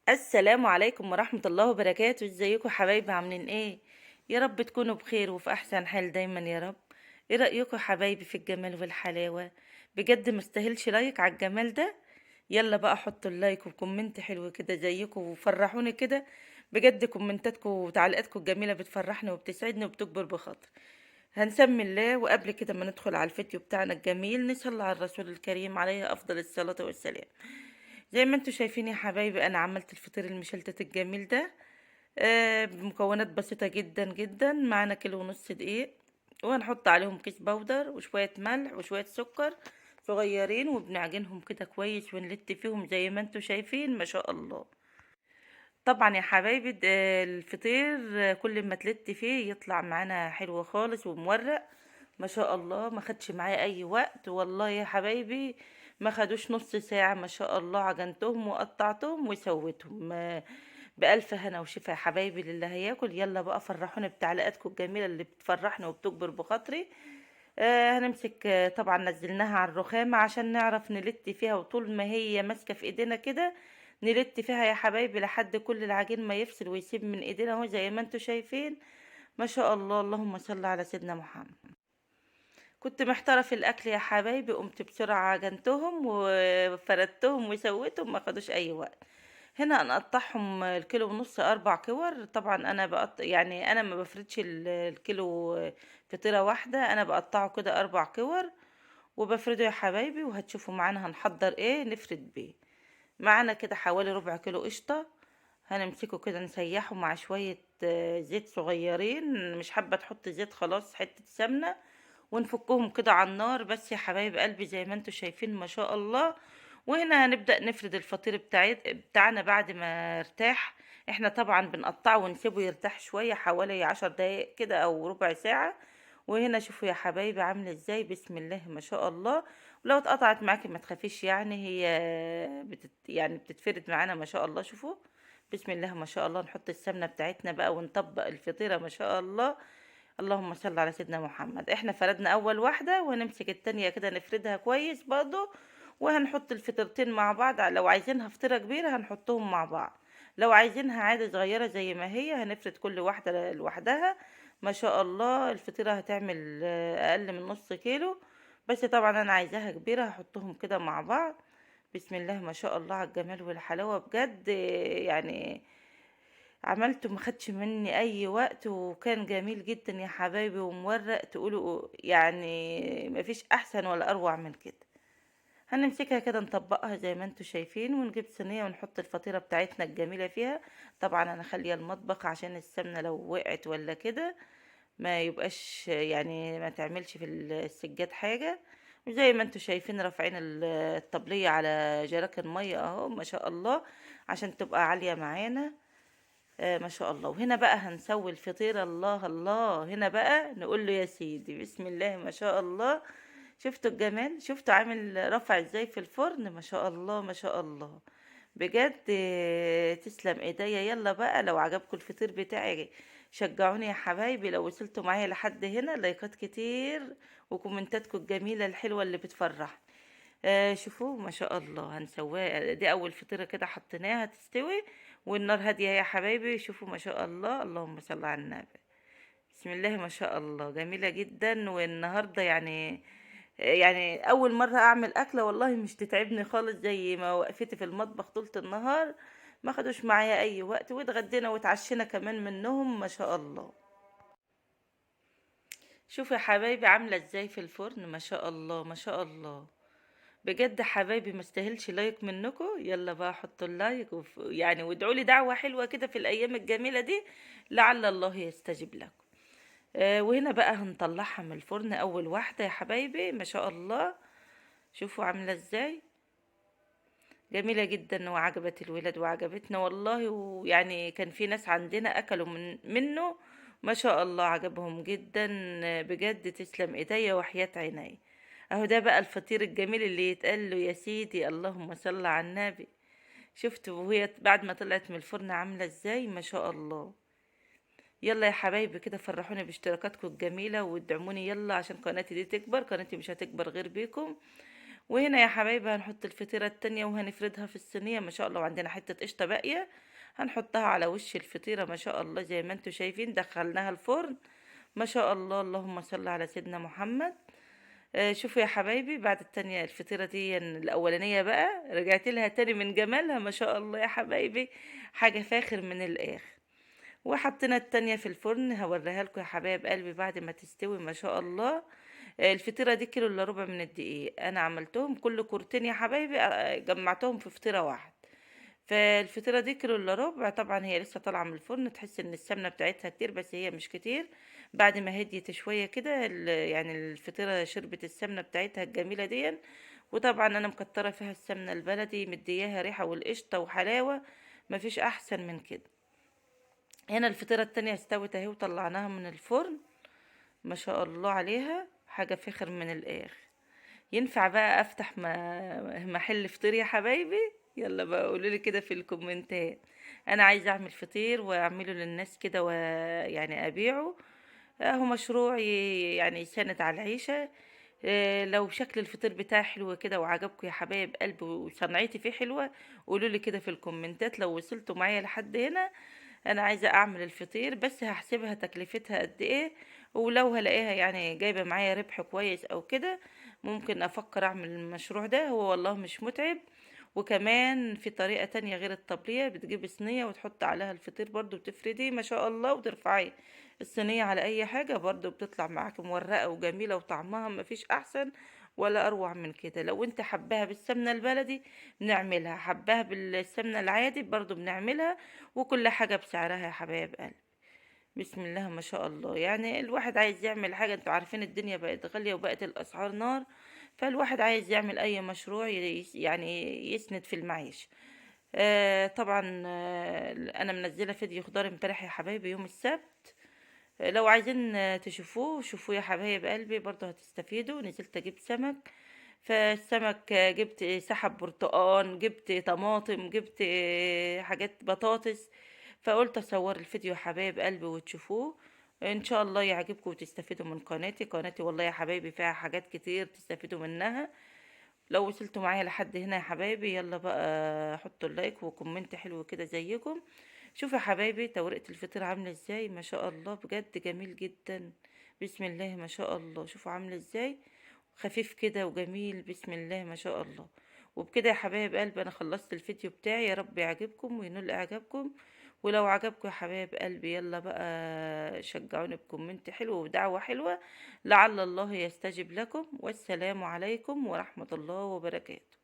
السلام عليكم ورحمة الله وبركاته. ازيكم حبايبي؟ عاملين ايه؟ يا رب تكونوا بخير وفي احسن حال دايما يا رب. ايه رأيكم حبايبي في الجمال والحلاوة؟ بجد مستاهلش like على الجمال ده. يلا بقى حطوا ال like و comment حلو كده زيكم وفرحوني كده بجد. كومنتاتكم وتعليقاتكم الجميلة بتفرحني وبتسعدني وبتكبر بخاطري. هنسمي الله، وقبل كده ما ندخل على الفيديو بتاعنا الجميل نصلي على الرسول الكريم عليه افضل الصلاة والسلام. زي ما انتوا شايفين يا حبايبي انا عملت الفطير المشلتت الجميل ده بمكونات بسيطة جدا جدا. معانا كيلو ونص دقيق، وهنحط عليهم كيس بودر وشوية ملح وشوية سكر صغيرين، وبنعجنهم كده كويس ونلت فيهم زي ما انتوا شايفين ما شاء الله. طبعا يا حبايبي الفطير كل ما تلت فيه يطلع معانا حلو خالص ومورق ما شاء الله. ما خدش معايا اي وقت والله يا حبايبي، ما خدوش نص ساعة ما شاء الله. عجنتهم وقطعتهم وسويتهم بألف هنا وشفا يا حبايبي للي هياكل. يلا بقى فرحوني بتعليقاتكم الجميلة اللي بتفرحني وبتكبر بخاطري. هنمسك، طبعا نزلناها على الرخامة عشان نعرف نلت فيها، وطول ما هي ماسكة في ايدينا كده نلت فيها يا حبايبي لحد كل العجين ما يفصل ويسيب من ايدينا اهو زي ما انتوا شايفين ما شاء الله. اللهم صل على سيدنا محمد. كنت محتارة في الأكل يا حبايبي، قمت بسرعة عجنتهم وفردتهم وسويتهم، ما خدوش أي وقت. هنا هنقطعهم الكيلو ونص 4 كور. طبعا أنا بقط-، يعني أنا ما بفردش الكيلو فطيرة واحدة، أنا بقطعه كده 4 كور وبفرده يا حبايبي. وهتشوفوا معانا هنحضر إيه نفرد بيه. معانا كده حوالي ربع كيلو قشطة، هنمسكه كده نسيحه مع شوية زيت صغيرين، مش حابة تحط زيت خلاص، حتة سمنة، ونفكهم كده على النار بس يا حبايب قلبي زي ما انتوا شايفين ما شاء الله. وهنا هنبدأ نفرد الفطير بتاعنا بعد ما ارتاح. احنا طبعا بنقطعه ونسيبه يرتاح شوية حوالي 10 دقايق كده او ربع ساعة. وهنا شوفوا يا حبايبي عاملة ازاي، بسم الله ما شاء الله. ولو اتقطعت معاكي ما تخافيش، هي بتتفرد معانا ما شاء الله. شوفوا بسم الله ما شاء الله. نحط السمنة بتاعتنا بقى ونطبق الفطيرة ما شاء الله. اللهم صل على سيدنا محمد. احنا فردنا اول واحدة وهنمسك التانية كده نفردها كويس برضو، وهنحط الفطيرتين مع بعض. لو عايزينها فطيرة كبيرة هنحطهم مع بعض، لو عايزينها عادة صغيرة زي ما هي هنفرد كل واحدة لوحدها ما شاء الله. الفطيرة هتعمل اقل من نص كيلو بس، طبعا انا عايزاها كبيرة هحطهم كده مع بعض. بسم الله ما شاء الله على الجمال والحلاوة بجد، عملته ما خدش مني اي وقت وكان جميل جدا يا حبايبي ومورق، تقولوا ما فيش احسن ولا اروع من كده. هنمسكها كده نطبقها زي ما انتوا شايفين، ونجيب صينية ونحط الفطيرة بتاعتنا الجميلة فيها. طبعا انا خليه المطبخ عشان السمنة لو وقعت ولا كده ما يبقاش، ما تعملش في السجاد حاجة. وزي ما انتوا شايفين رافعين الطبلية على جراكن مية اهو ما شاء الله عشان تبقى عالية معانا ما شاء الله. وهنا بقى هنسوي الفطيرة. الله الله، هنا بقى نقول له يا سيدي بسم الله ما شاء الله. شفتوا الجمال؟ شفتوا عامل رفع ازاي في الفرن؟ ما شاء الله ما شاء الله بجد، تسلم ايديا. يلا بقى لو عجبكم الفطير بتاعي شجعوني يا حبايبي. لو وصلتوا معايا لحد هنا لايكات كتير وكومنتاتكم الجميلة الحلوة اللي بتفرح. شوفوا ما شاء الله هنسويها. دي اول فطيرة كده حطيناها تستوي والنار هادية يا حبايبي. شوفوا ما شاء الله، اللهم صل على النبي، بسم الله ما شاء الله، جميلة جدا. والنهاردة اول مرة اعمل اكلة والله مش تتعبني خالص، زي ما وقفت في المطبخ طول النهار ما خدوش معايا اي وقت، واتغدينا واتعشينا كمان منهم ما شاء الله. شوفوا يا حبايبي عاملة ازاي في الفرن ما شاء الله ما شاء الله بجد حبايبي، ما استاهلش like منكم. يلا بقى حطوا ال like وادعوا لي دعوة حلوة كده في الايام الجميلة دي لعل الله يستجيب لكم. وهنا بقى هنطلعها من الفرن اول واحدة يا حبايبي ما شاء الله. شوفوا عاملة ازاي، جميلة جدا وعجبت الولاد وعجبتنا والله. كان في ناس عندنا اكلوا منه ما شاء الله عجبهم جدا بجد، تسلم ايديا وحياة عيني. اهو ده بقى الفطير الجميل اللي يتقال له يا سيدي اللهم صل على النبي. شفتوا وهي بعد ما طلعت من الفرن عاملة ازاي ما شاء الله. يلا يا حبايبي كده فرحوني باشتراكاتكم الجميلة وادعموني يلا عشان قناتي دي تكبر، قناتي مش هتكبر غير بيكم. وهنا يا حبايبي هنحط الفطيرة التانية وهنفردها في الصينية ما شاء الله. وعندنا حتة قشطة باقية هنحطها على وش الفطيرة ما شاء الله. زي ما انتوا شايفين دخلناها الفرن ما شاء الله، اللهم صل على سيدنا محمد. شوفوا يا حبايبي بعد التانية الفطيرة دي الأولانية بقى رجعت لها تاني من جمالها ما شاء الله يا حبايبي، حاجة فاخر من الآخر. وحطينا التانية في الفرن، هوريها لكم يا حبايب قلبي بعد ما تستوي ما شاء الله. الفطيرة دي كيلو الا ربع من الدقيق، انا عملتهم كل كورتين يا حبايبي، جمعتهم في فطيرة واحدة. فالفطيرة دي كيلو الا ربع، طبعا هي لسه طالعة من الفرن، تحس ان السمنة بتاعتها كتير بس هي مش كتير. بعد ما هديت شوية كده يعني الفطيرة شربت السمنة بتاعتها الجميلة دي. وطبعا انا مكترة فيها السمنة البلدي، مدياها ريحة والقشطة وحلاوة، مفيش احسن من كده. هنا الفطيرة التانية استوت اهي وطلعناها من الفرن ما شاء الله عليها، حاجة فخر من الاخر. ينفع بقى افتح محل فطير يا حبايبي؟ يلا بقى قولوا لي كده في الكومنتات. انا عايزه اعمل فطير واعمله للناس كده ويعني ابيعه، اهو مشروع يعني يسند على العيشه. لو شكل الفطير بتاعي حلو كده وعجبكم يا حبايب قلبي وصنعتي فيه حلوه، قولوا لي كده في الكومنتات لو وصلتوا معايا لحد هنا. انا عايزه اعمل الفطير بس هحسبها تكلفتها قد ايه، ولو هلاقيها يعني جايبه معايا ربح كويس او كده ممكن افكر اعمل المشروع ده. هو والله مش متعب. وكمان في طريقة تانية غير الطبلية، بتجيبي صينية وتحط عليها الفطير برضو وتفرديه ما شاء الله، وترفعي الصينية على اي حاجة برضو بتطلع معاك مورقة وجميلة وطعمها ما فيش احسن ولا اروع من كده. لو انت حباها بالسمنة البلدي بنعملها، حباها بالسمنة العادي برضو بنعملها، وكل حاجة بسعرها يا حبايب قلبي. بسم الله ما شاء الله. يعني الواحد عايز يعمل حاجة، انتوا عارفين الدنيا بقت غالية وبقت الأسعار نار، فالواحد عايز يعمل أي مشروع يعني يسند في المعيشة. طبعا أنا منزلة فيديو خضار امبارح يا حبايبي يوم السبت، لو عايزين تشوفوه شوفوه يا حبايب قلبي برضه هتستفيدوا. نزلت أجيب سمك، فالسمك جبت سحب برتقان، جبت طماطم، جبت حاجات بطاطس، فقلت اصور الفيديو يا حبايب قلبي وتشوفوه ان شاء الله يعجبكم وتستفيدوا من قناتي. قناتي والله يا حبايبي فيها حاجات كتير تستفيدوا منها. لو وصلتوا معايا لحد هنا يا حبايبي يلا بقى حطوا ال like و comment حلو كده زيكم. شوفوا يا حبايبي توريقة الفطير عاملة ازاي ما شاء الله، بجد جميل جدا بسم الله ما شاء الله. شوفوا عاملة ازاي، خفيف كده وجميل بسم الله ما شاء الله. وبكده يا حبايب قلبي انا خلصت الفيديو بتاعي، يا رب يعجبكم وينول اعجابكم. ولو عجبكم يا حبايب قلبي يلا بقى شجعوني ب comment حلو ودعوة حلوة لعل الله يستجيب لكم. والسلام عليكم ورحمة الله وبركاته.